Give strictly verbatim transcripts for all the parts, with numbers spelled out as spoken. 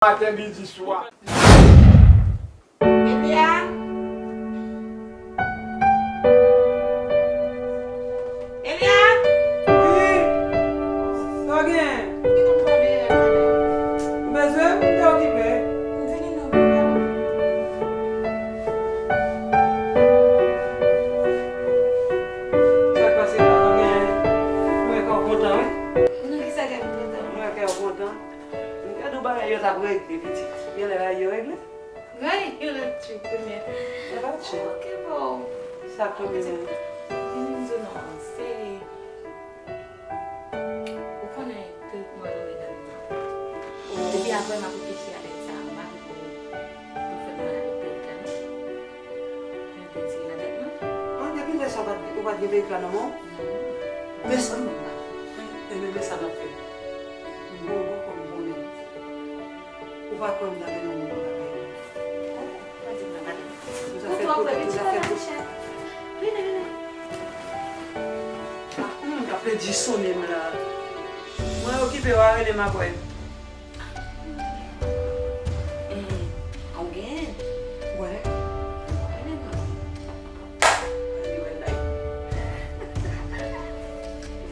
maten, midi, swa. Elia! Elia! Wi! Sa w gen? Ou bezwen m? M te okipe. M vini non, m vini non. Sa k pase la? Mwen gen, mwen wè kè w kontan, wi. Nan ki sa kè m kontan? Mwen wè kè w kontan. M gade yon bagay yo t ap regle, pitit. Genlè la yo regle? Ray elektrik, premye. Sa pa tchè. Ok, bon. Sa k tonbe menm? Vini m di w non, se Ou konnen, tretman nan medam nan. Depi apre m ap reflechi avèk sa, m pa vle pou, pou fè m mal avèk pèlika, non. Mwen te di nan tèt mwen. Ah, depi lè sa, ou pa t, ou pa t gen pèlika nan men w? Non. Men sa, men sa n ap fè. M bon, bon, kòm konnen. Ou pa kwè m ta mennen w nan bagay yo? Ou zafè kote, ou zafè kote. Vini, vini. Ah, hmm, m ap pèdi sonnen m la. Mwen okipe, w a rele m apre. Eh, an w genyen? Wè. Rele m.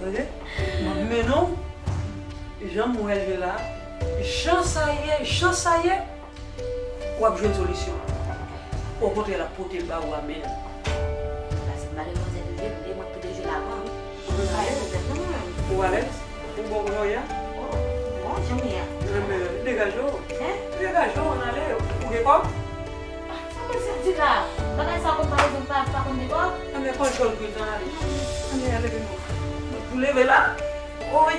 Tande, m ap mennen w. Jan m wè l ye la, jan sa ye, jan sa ye, w ap jwenn solisyon. Okontrè, l ap pote l ba ou a menm. Paske madanmwazèl li vle mwen pou de jou l avan. Ou vle ale? Ou alèz? Ou bon kounye a? Oh, bon, jan m ye a. Enben, degaje w. Hein? Degaje w, ann ale. Ou gen kòb? Sa kòm sa di la? Bagay sa kòm pa rezon pa, pa konn dekò? Ann men konn jòl gri tan ale. Ann men ale vin nou. Ou leve la. Oy.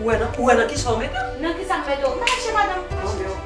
Ou wè nan, ou wè nan kisa w mete? Nan kisa m mete w? Mache, madanm. Ok, ok.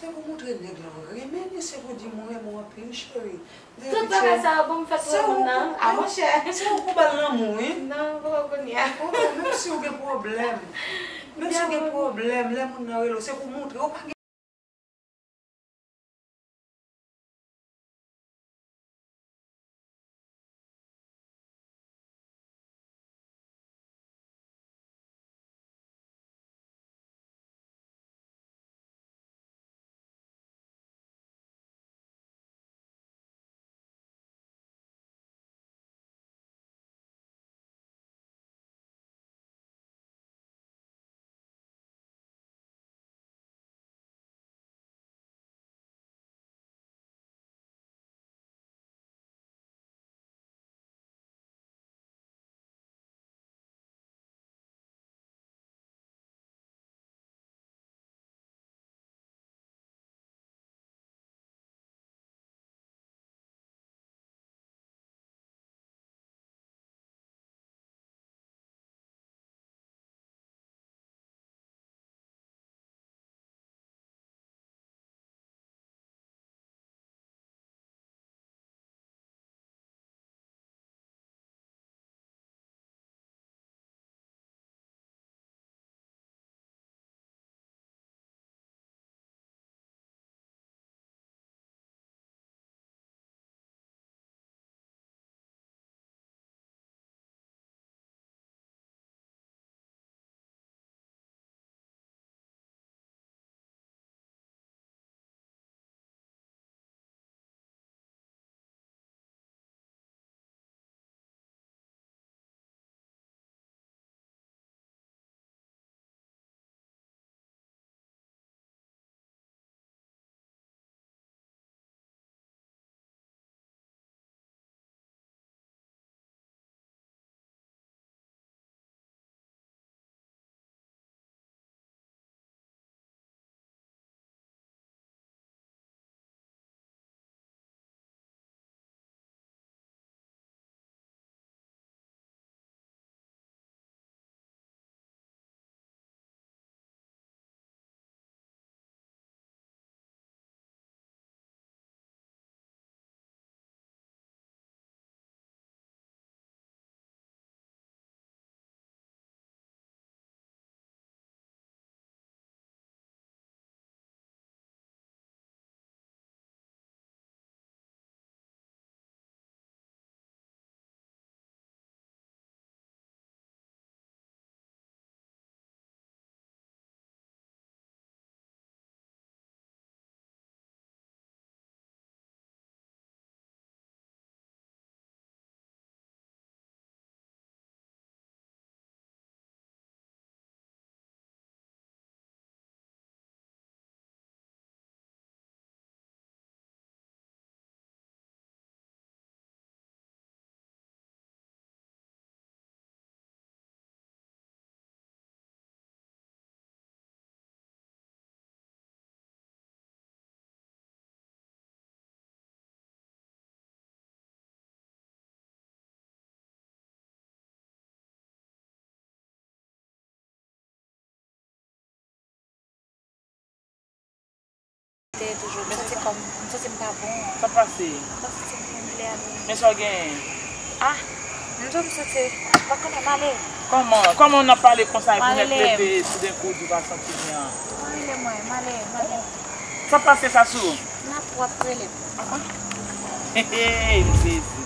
Se pou montre nèg lan renmen li, se pou di m renmen w anpil, cheri. Tout bagay sa yo pou m fè pou moun nan. A, monchè. Se ou pou ba l lanmou, wi. Non, poko kounye a. Ou ba, menm si w gen pwoblèm. Menm si w gen pwoblèm, lè moun nan rele w, se pou montre ou pa gen Te toujou, m santi kòm, m santi m pa bon. Sa pase? M pa santi m byen klè. Men sa w genyen? Ah, m di w m santi, m pa konnen, m ale. Kòman? Kòman n ap pale konsa epi w nèk leve toudenkou w di w pa santi byen? Mwen rele mwen, m ale, m ale. Sa pase, Sasou? N ap, w ap rele m. Ah, ah. Hey, hey, m sezi.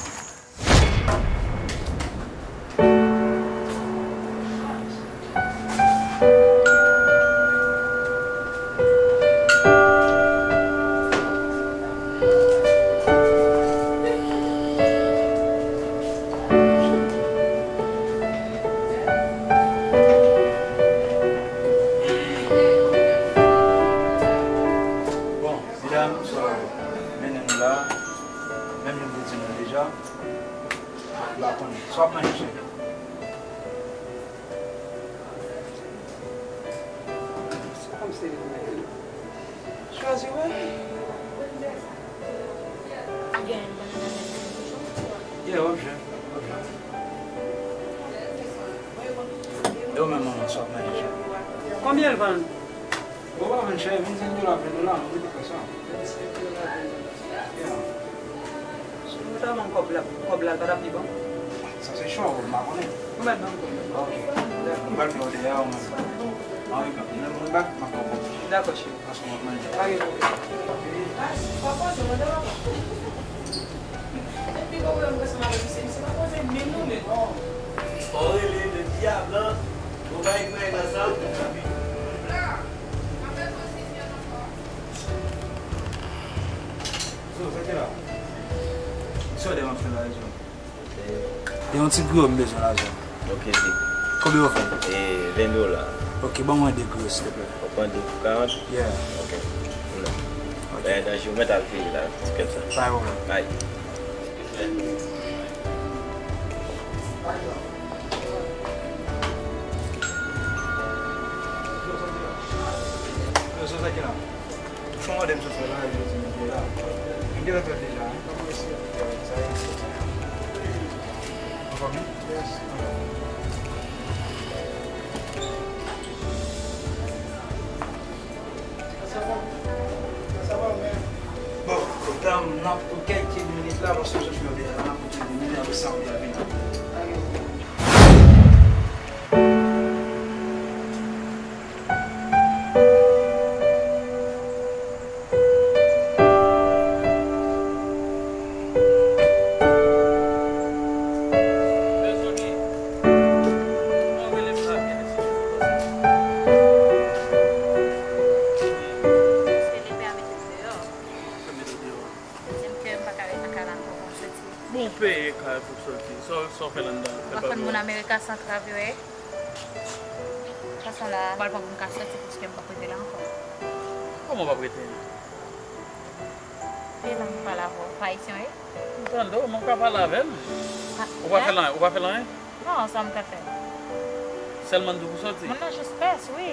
Bon, medam, sa w mennen nou la, menm jan m te di nou deja, m pa konnen. Sa w ap manje, cheri? Kòmsi li menm. Chwazi, wi. Yeah, w ap jwenn, w ap jwenn. E ou menm, manman, sa w ap manje, cheri? Konbyen l vann? Bon, pa vann chè, vennsenk dola, ven dola, nou rete fè sa. Vennsenk dola, ven dola. Yeah. Si nou ta vann kòb la, kòb la, l pa t ap pi bon? Sa se cho, m pa konnen. Ou mèt ban m kòb la. Ok. Dakò. M pral fè w deyò, mwen. Anvi, lè m rive, m ap fè w kòb. Dakò, cheri. Paske m ap manje. Pa gen pwoblèm. Pa poze, mande papa. Depi lè w wè m ransanm avèk misye, misye pa poze menm non, men. Fò w rele le dyab lan. Ou bay krèy nan sa. So, sa ki la? Misye wè de m ap fè la, yo. Gen yon ti griyo m bezwen lajan. Ok, di. Konbyen w fè? E, ven dola. Ok, ban mwen de griyo, silteplè. Ou pran de pou karant? Yeah. Ok. Kounye a. Ok. Bagay danje, ou mèt al peye la, tikèt sa. Pa yon pwoblèm. Bay. Yo, so sa ki la? Fon mande m sou fè la, yo di m la. M gentan fè l deja, wi. Sa e, anfòm, wi? Yes. Bon, tan m nan pou kèlke minit la, paske m sot fè deja, nan pou kèlke minit, apre sa, m vin vini. Bon, w peye kay pou soti. Sa w, sa w fè la anndan? Fè pa konn moun Amerika san trav yo ye. Fason la, m pral pran pou m ka soti, piske m p ap rete la ankò. Kòman w p ap rete? E la m pale avè w, pa ayisyen w ye? M tande w, men w ka pale avè l. Ou pa fè l anyen, ou pa fè l anyen? Non, sa m ka fè? Sèlman di w pou soti? Moun nan jis pès, wi.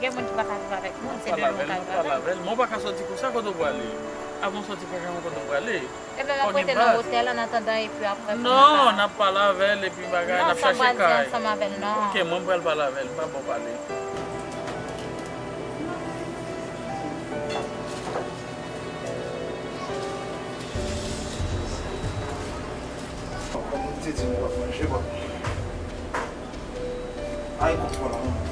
Gen moun ki pa ka viv avèk moun, se de nou ka viv avèk. Pale avè l, men w pa ka soti konsa, kote w prale? Avan w soti, fò w konnen kote w prale. Ebyen, m ap rete nan otèl an atandan, epi apre pou m ka. Non, n ap pale avè l, epi bagay, n ap chache kay. Non, sa m pral di ansanm avè l, non. Ok, mwen m pral pale avè l, m pa ba w pale. Kòm ou te di m w ap manje, bon. Ay, kòk fò la, manman.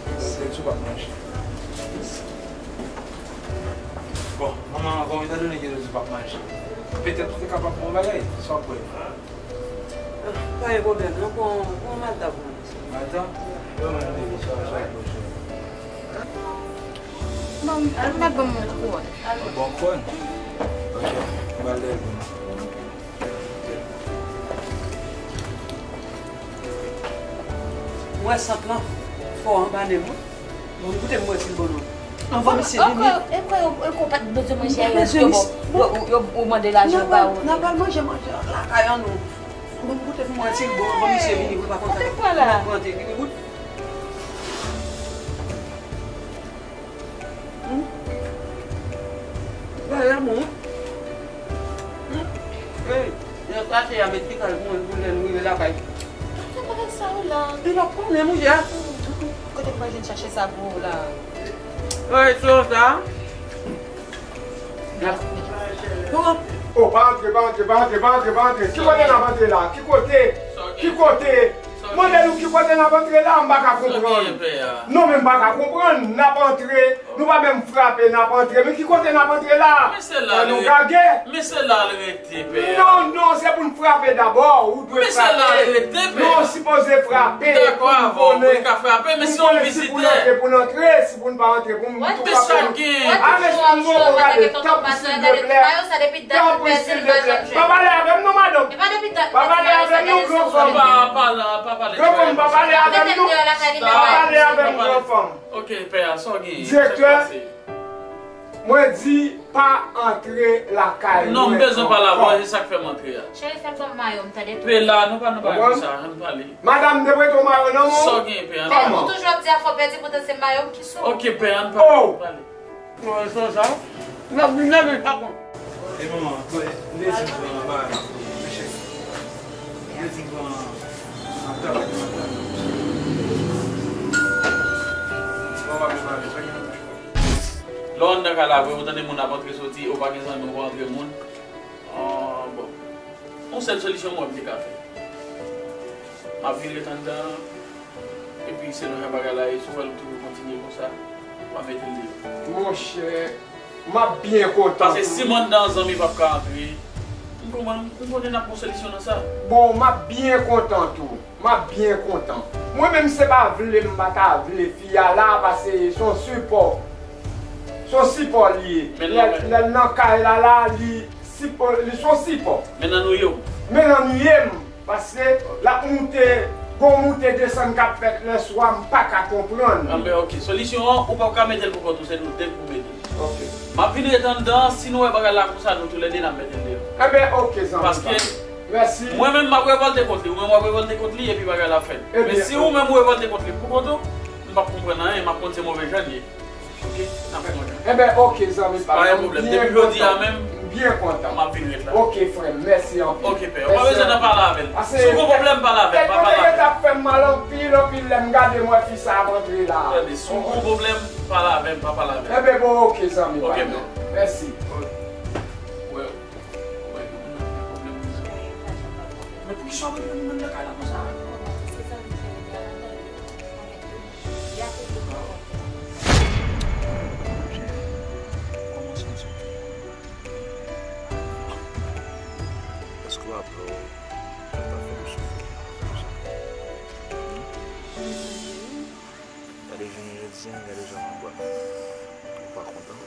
Ou te di w p ap manje. Bon, manman, ankò, etandone ke ou di w p ap manje, petèt ou te kapab fè yon bagay, sa w kwè? Pa gen pwoblèm, non, pran, pran malta pou mwen. Malta? Yo, mwen, mwen, sa, sa, sa. Non, m ap ban m yon kouwòn. Yon bon kouwòn? Ok, m pral dèyè l pou nou. Mwen sant lan fò anba nen m, wi. Bon, koute m, mwen ti bon non. Anvan misye vini. Ankò, e kwè yo, e kwè w pa t bezwen manje a yo, yo, yo, yo, yo mande lajan ba ou. N ap al manje, manje lakay an nou. Bon, koute m, mwen ti bon, anvan misye vini, wi, pa konn sa. Sa k fè la? Mwen pran te vini, wi. Hmm? Bagay la bon, wi. Hmm? Hey, yon sachè a met ti kal pou mwen pou lè nou rive lakay. Sa bagay sa yo la? Li pa konnen, monchè. Kote m pral jwenn chache sa pou ou la? Hey, so sa? Bon. Oh, pa antre, pa antre, pa antre, pa antre, pa antre. Ki kote n ap antre la? Ki kote? Ki kote? Mande nou ki kote n ap antre la, m pa ka konprann. Non, men m pa ka konprann. N ap antre, nou pa menm frape, n ap antre. Men ki kote n ap antre la? Fè nou gage. Men se la l rete, pè a. Non, non, se pou n frape dabò. Ou dwe frape. Men se la l rete, pè a. Non, sipoze frape. Dakò, avè w, ou ka frape, men se yon vizitè. Si pou n antre, pou n antre, si pou n pa antre, pou m tou frape nou. A, men si m poko gade, tanpri, silvouplè. Tanpri, silvouplè. Pa pale avè m non, madanm. Pa pale avè m non, granfanm. Pa pale, pa pale. Granfanm, pa pale avè m non. Pa pale avè m, granfanm. Ok, pè a, sa w genyen? Direktè, mwen di pa antre lakay mwen ankò. Non, m bezwen pale avè w, se sa k fè m antre a. Cheri, fè l ban m mayo m, tande. Pe la, nou pa, nou pa di sa, ann pale. Madanm, m te prete w mayo nan men w. Sa w genyen, pè a? Kòman? Ou toujou ap di afè w pèdi, poutan se mayo m ki sou ou. Ok, pè a, ann pale, ann pale. Bon, e sa sa? N ap vin nan men pa konn. E manman, m te di pran bagay, mèche. M te di pran, an travay nan maten. Nan ka la vre, ou tande moun ap antre soti, ou pa gen zanmi, ou pa antre moun. Ah, bon. Yon sèl solisyon mwen m te ka fè. M ap vin ret anndan, epi selon jan bagay la ye, si w wè l toujou kontinye konsa, w a mete l deyò. Monchè, m ap byen kontan. Paske si m anndan, zanmi p ap ka antre. M konprann, m konnen n ap gon solisyon nan sa. Bon, m ap byen kontan tou. M ap byen kontan. Mwen menm se pa vle m pa ta vle fi a la, paske se yon sipò. Se yon sipò li ye. Lè l nan kay la la, li sipò, li se yon sipò. Men nan nou ye w. Men nan nou ye m, paske l ap moute, gon moute desann k ap fèt lèswa, m pa ka konprann. Anben, ok. Solisyon an, ou p ap ka mete l pou kont ou, se nou de k pou mete l. Ok. M ap vin ret anndan, si nou wè bagay la konsa, nou toulède n ap mete l deyò. Enben, ok, zanmi. Paske mwen menm, m ap revòlte kont li, ou menm w ap revòlte kont li, epi bagay la fèt. Men si ou menm ou revòlte kont li pou kont ou, m p ap konprann anyen, m ap konn se move jan l ye. Ok? N ap fè konsa. Enben, ok, zanmi pa m. Pa gen pwoblèm. Depi jodi a menm, m byen kontan. M ap vin ret la. Ok, frè m, mèsi anpil. Ok, pè. Ou pa bezwen nan pale avè l. Si w gon pwoblèm, pale avè l, pa pale avè l. Tèt mwen te gentan ap fè m mal anpil, anpil lè m gade m wè fi sa ap antre la. Tande, si w gon pwoblèm, pale avè m, pa pale avè l. Enben, bon, ok, zanmi pa m. Ok, pè. Mèsi. Men poukisa w mete moun nan kay la konsa? Kòman w santi w? Èske w raple w lè w t ap fè m soufri konsa? Gade jounen jodi a, gade jan m anba. Ou pa kontan?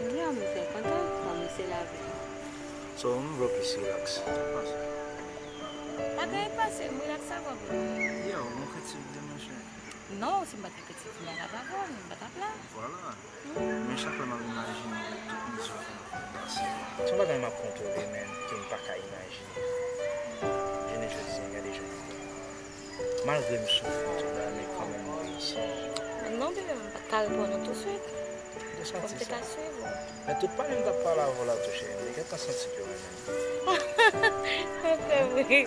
Wi, m trè kontan, kòm se lavi. So, m vle w plis rilaks. Sa k pase? Pa gen anyen k pase, m rilaks avè w. Yo, mwen kretye vre, monchè. Non, si m pa t kretye, m pa t ap la. Vwala. Men chak lè m ap imajine tout mizè w fè m pase. Se yon bagay m ap kontwole, men ke m pa ka imajine. Jounen jodi a, gade jan m ye. Malgre m soufri tout bagay, men kanmenm m reyisi. Non, bebe, m pa t ka reponn ou tousuit. Fò m te ka swiv ou. Men tout pale m t ap pale avè w la tou, cheri, m te gentan santi ke w renmen m. Monchè, wi.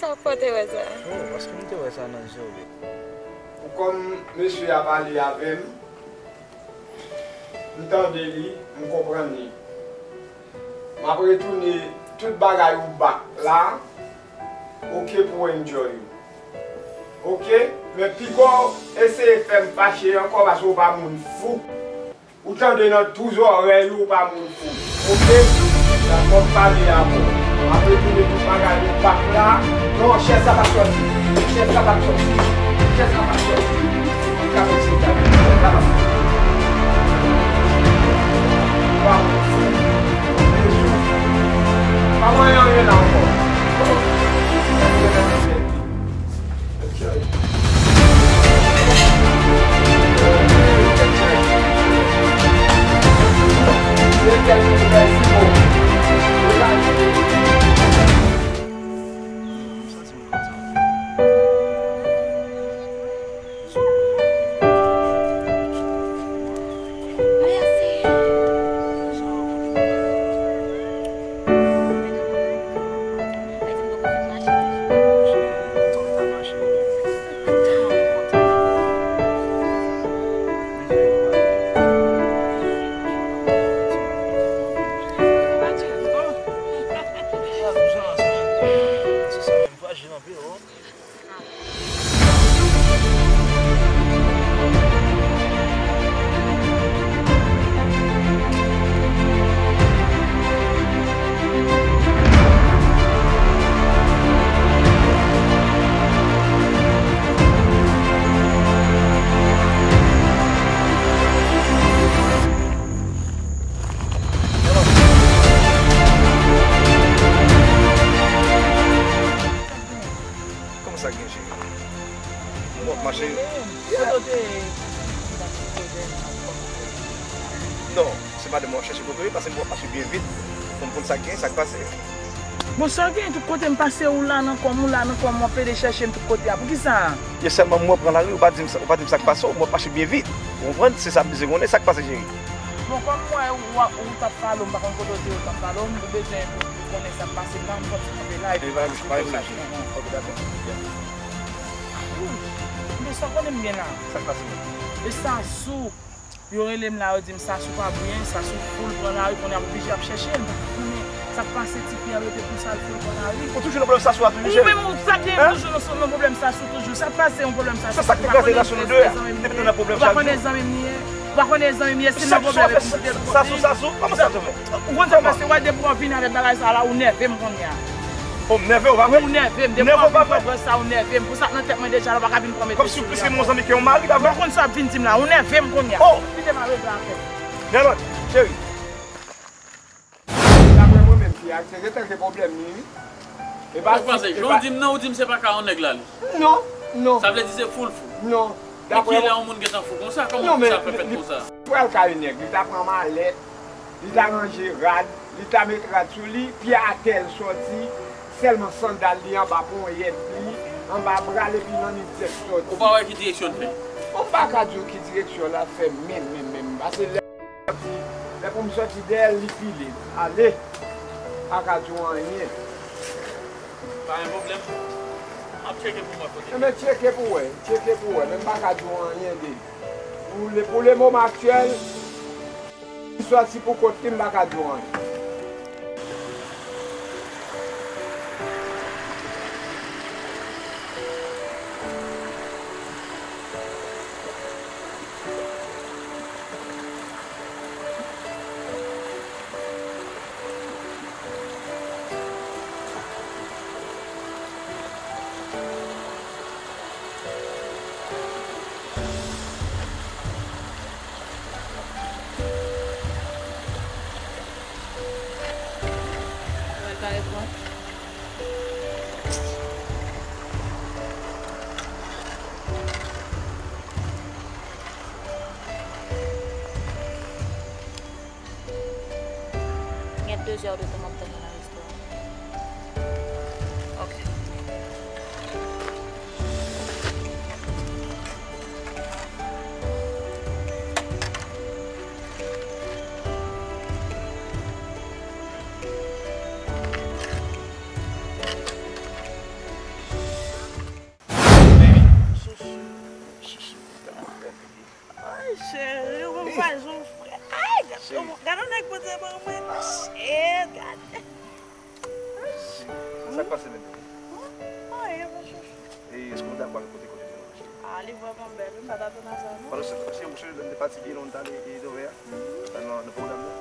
Sa fè w te wè sa? Oh, paske m te wè sa nan je w, bebe. Pou kòm mesye a pale avè m, m tande li, m konprann li. M ap retounen tout bagay ou back la, ok, pou w enjoy ou. Ok? Men piga w eseye fè m fache ankò paske w pa moun fou. Ou tande nan twou zòrèy ou, ou pa moun fou. Ok? Dakò, m pale avè w. M ap retounen tout bagay ou back la. Non, chèz la p ap sòti. Chèz la p ap sòti. Chèz la p ap sòti. Ou ka mete sa. Chèz la p ap sòti. Ou pa moun fou. Ou bezwen. Pa manyen anyen la ankò. Kòman sa gen, cheri? Bon, mache. Non, se madanm mwen w ap chèche kote w ye, paske m wè w ap mache byen vit. Fò m konn sa k gen, sa k pase. Bon, sa w gen tout kote m pase, ou la nan kò m, ou la nan kò m, w ap pede chèche m tout kote a. Poukisa? Yè sèlman m wè w pran lari, ou pa di m sa, ou pa di m sa k pase w, m wè w ap mache byen vit. Ou konprann? Se sa m bezwen konnen, sa k pase, cheri? Bon, kòm m wè ou, ou, ou t ap follow m, m pa konn kote w ye, ou t ap follow m, ou bezwen pou, pou konnen sa k pase m nan, m fò ti kanpe la, epi m eksplike w sa ki gen. Ok, dakò. Ou, men sa w konnen m gen la. Sa k pase menm? E sa sou. Yo rele m la, yo di m Sasou pa byen, Sasou foul pran lari, kounye a m oblije ap chèche l, m pa ka konnen sa k pase, ti fi an rete konsa, l foul pran lari. Ou toujou nan pwoblèm Sasou a toujou, cheri? Ou menm, ou sa gen toujou nan, nan pwoblèm Sasou toujou. Sa k pase yon pwoblèm Sasou? Se sa k te kraze relasyon nou de a. Depi nou nan pwoblèm chak jou. Ou pa konnen zanmi m ye. Ou pa konnen zanmi m ye, si m nan pwoblèm, epi m kite l. Sasou, Sasou, kòman sa te fè? Ou konn sa k pase, wè, depi w ap vin avèk bagay sa la, ou nève m kounye a. O, m nève w, pa vre? Ou nève m, depi w ap vin pran sa, ou nève m. Pou sa k nan tèt mwen deja la, ou pa ka vin pran mete sou li ankò. Kòmsi w plis renmen yon zanmi ke yon mari, pa vre? Ou konn sa w ap vin di m la, ou nève m kounye a. O! Kite m a regle avè w. Nèlòt, cheri. Daprè mwen menm, fi a, se gentan gen pwoblèm li, wi. E pa... Sa k pase? Jan w di m nan, ou di m se pa ka yon nèg la li. Non, non. Sa vle di se foul foul. Non. Daprè mwen. Men kilè yon moun gentan fou konsa? Kòman pou sa fè fèt konsa? Non, men li pral kay nèg, li ta pran malèt, li ta ranje rad, li ta met rad sou li, pye atè l sòti, sèlman sandal li anba ponyèt li, anba bra l, epi nan nidjèk sòti. Ou pa wè ki direksyon l fè? Ou pa ka di w ki direksyon l ap fè menm, menm, menm. Pase lè sòti, lè pou m sòti dèyè l, li pile. Ale. Pa ka di w anyen. Pa gen pwoblèm. M ap tcheke pou m wè kote. Enben, tcheke pou wè. Tcheke pou wè. Men m pa ka di w anyen de li. Pou le, pou le moman aktyèl, li sòti pou kont li, m pa ka di w anyen. Mwen pa reponn. Gen de zè de tan m ap tann nan restoran. Ok. Baby. Chouchou. Chouchou. Ay, cheri, ou pa jwenn frè. Ay, gad, gad yon nèg pote ban mwen. Shit, gad. Sa k pase menm? Anyen, mon chouchou. E èske w dakò avèk kote kote nou cheri? Ah, li vrèman bèl, wi, m pa t atann a sa, non. Pandan se tan, cheri, mouche, lè m te fatige, lè m t ale, e, dòmi a, nan, nan pwogram nan.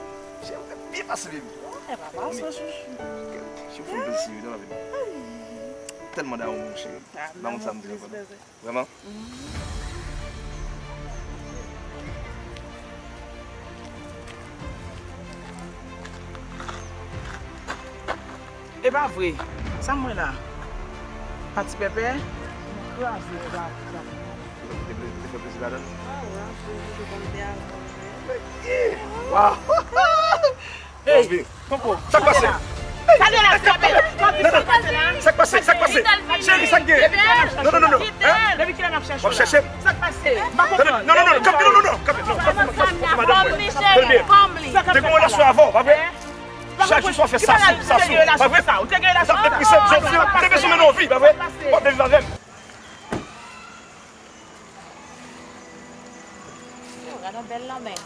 Cheri, ou te byen pase, baby. Ou te byen pase, chouchou. Cheri, ou fè m plezi, wi, nan lavi m. Tèlman damou, mon cheri. Ah, pa kont sa m di ankò, non. Vrèman? E pa vre. Sa m wè la? Pati pèpè? Kraze, kraze, kraze. Ou te, ou te fè plezi ladan l? Ah, wi, ap toujou konn te avan. Waw! Hey, Koko, sa k pase? Sa k pase? Sa k pase? Sa k pase? Cheri, sa k gen? Non, non, non, non. Depi kilè n ap chèche w la? W ap chèche m? Sa k pase? M pa konprann. Non, non, non, non, kanpe, non, non, non, kanpe, non, kanpe, kanpe, kanpe, madanm mwen. Tande byen. Te gen yon relasyon avè w, pa vre? Chak jou sa w fè sa sou, sa sou, pa vre? Sa ap depi sèt zò, ou te bezwen mennen yon vi, pa vre? W ap viv avè m. Yo, gad yon bèl lanmè.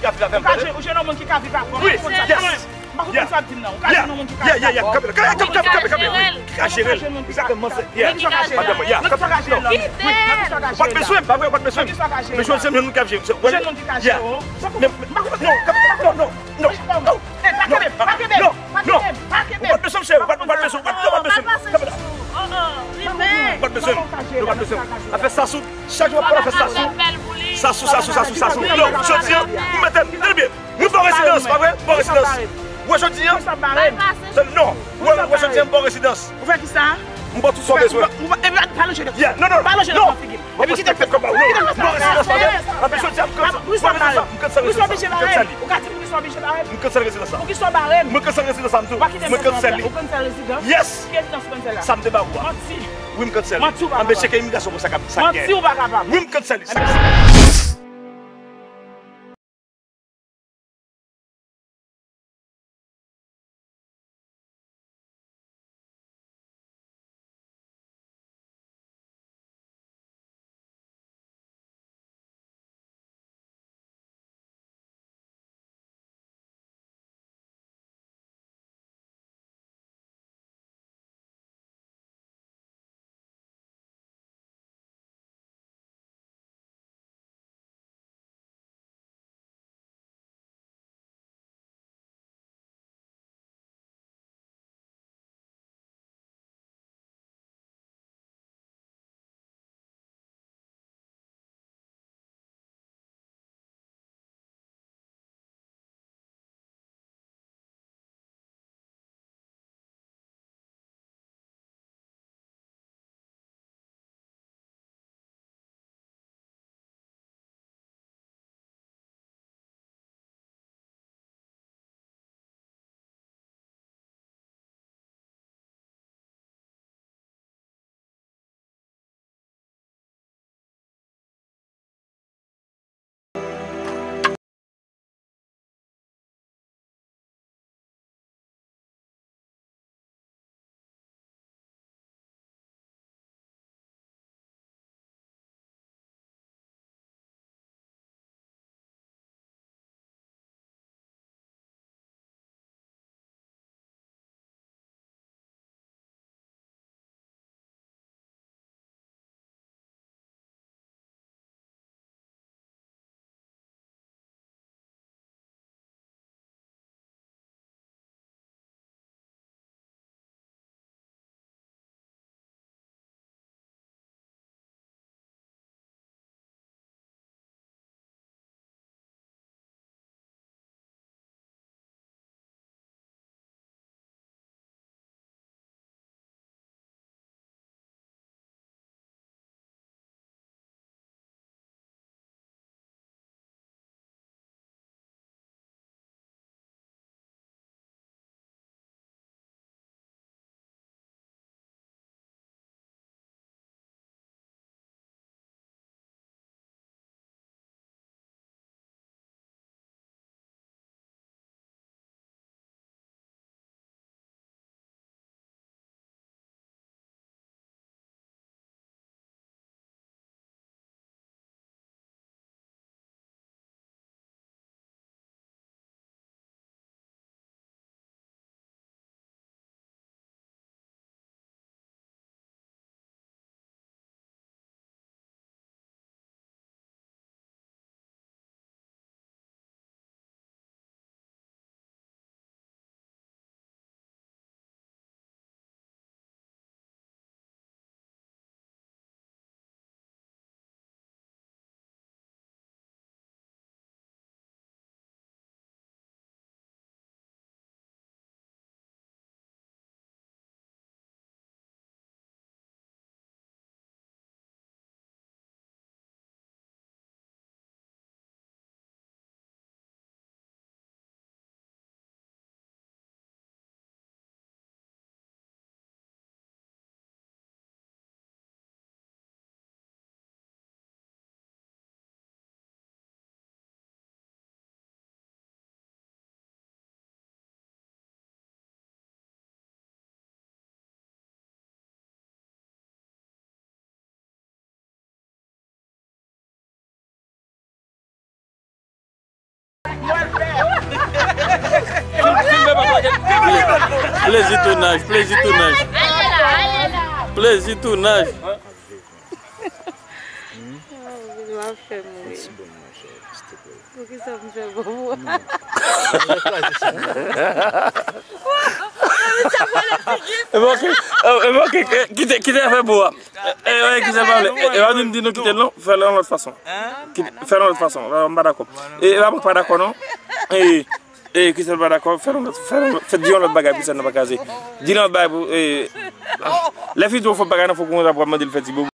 Ka viv avè m, tande? Ou ka jwenn, ou jwenn yon moun ki ka viv avè w. Wi, yes. M pa konprann sa w ap di m nan. Ou ka jwenn yon moun ki ka jere l. Kanpe la, kanpe, kanpe, kanpe, kanpe. Ki ka jere l. Ki ka jere l. Egzakteman, se, yeah. Madanm mwen, yeah. Wi, ou pa t bezwen m, pa vre, ou pa t bezwen m. Men jodi a m jwenn moun k ap jere m. Ou jwenn moun ki ka jere w. Men, non, kanpe, non, non, non, non. Non, non, non. Ou pa t bezwen m, cheri. Ou pa t bezwen m, ou pa t bezwen m. Ou pa t bezwen m. Ou pa t bezwen m. Afè Sasou, chak jou w ap pale afè Sasou. Sasou, Sasou, Sasou, Sasou. Non, jodi a, m mete m, tande byen. Mwen ba w rezidans, pa vre? M ba w rezidans. Ou wè jodi a? Non, ou wè, ou wè jodi a, m ba w rezidans. Ou fè kisa? M ba w tout sa w bezwen. Epi pa lonje lòt. Yeah, non, non, non. Pa lonje lòt nan figi m. Epi kite m fè sa. Kite m fè sa. M ba w rezidans, pa vre? Anben jodi a, m cancel. Poukisa w bare m? M cancel rezidans sa. Poukisa w oblije bare m? Ou ka di m poukisa w oblije bare m? M cancel rezidans sa m tou. Poukisa w bare m? M cancel rezidans sa m tou. Ou pa kite m fè sa. Ou cancel rezidans? Yes. Ki rezidans ou cancel la? Sa m te ba ou a. Manti. Wi, m cancel li. Manti ou pa kapab. Anben cheke imigrasyon pou sa k ap, sa k gen. Manti ou pa kapab. Wi, m cancel li. Sa k Plezi tounaj, plezi tounaj. Plezi tounaj. Ou ap fè m ri. Poukisa m fè bon pou ou? Evoke, evoke, kite, kite afè bo a. E, e, kite l pale. E, e, pa di m di nou kite l non, fè l yon lòt fason. Kite, fè l yon lòt fason. M pa dakò. E, e, pa dakò non. E, e, kite l pa dakò, fè l yon lòt, fè l yon lòt, fè di yon lòt bagay pou sèn nan pa kraze. Di l yon bagay pou, e, lè fi di w fè bagay nan fo konsa pou ap mande l fè ti bobo.